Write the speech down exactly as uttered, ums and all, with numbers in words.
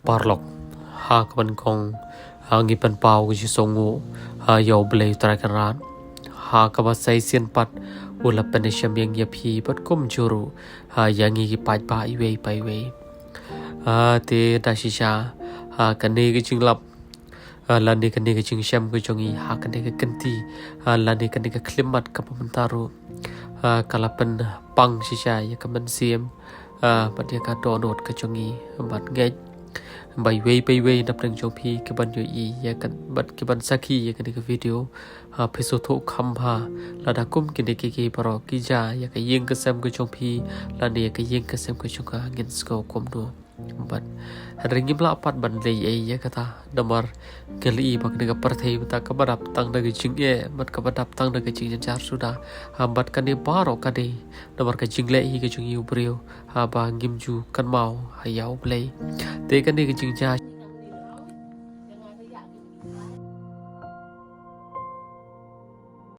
Paralok, ha kaba nyngkong, ha ngi pynpaw ka jingsngewnguh ha ïa U Blei Trai Kynrad. Ha kaba sa shisien pat u la pynïashem ïa ngi ïa phi bad kumjuh ruh ha ïa ngi ki paidbah iwei pa iwei. Ha te da shisha, ha kane ka jinglap, ha lane kane ka jingshem ka jong ngi, ha kane ka kynti, ha lane kane ka khyllipmat kaba mynta ruh, ha ka la pynpang shisha ïa ka mynsiem, ha bad ïa ka dohnud ka jong ngi. Bad ngeit ba iwei pa iwei na pdeng jong phi ki ban ïohi ïa ka bad ki ban sakhi ïa kane ka video, ha phi sngewthuh kham bha lada kum kine kiei kiei baroh ki jia ïa ka ïing ka sem ka jong phi lane ïa ka ïing ka sem ka jong nga, ngin sngew kumno. Bad hynrei ngim lah pat ban leh ei ei ïa kata, namar ngi la ïohi ba kane ka pyrthei mynta kaba dap tang da ka jingeh bad kaba dap tang da ka jingjynjar suda. Ha bad kane baroh ka dei namar ka jingleh ei ka jong ngi u briew, ha ba ngim ju kynmaw ha ïa U Blei. Te kane ka jingjia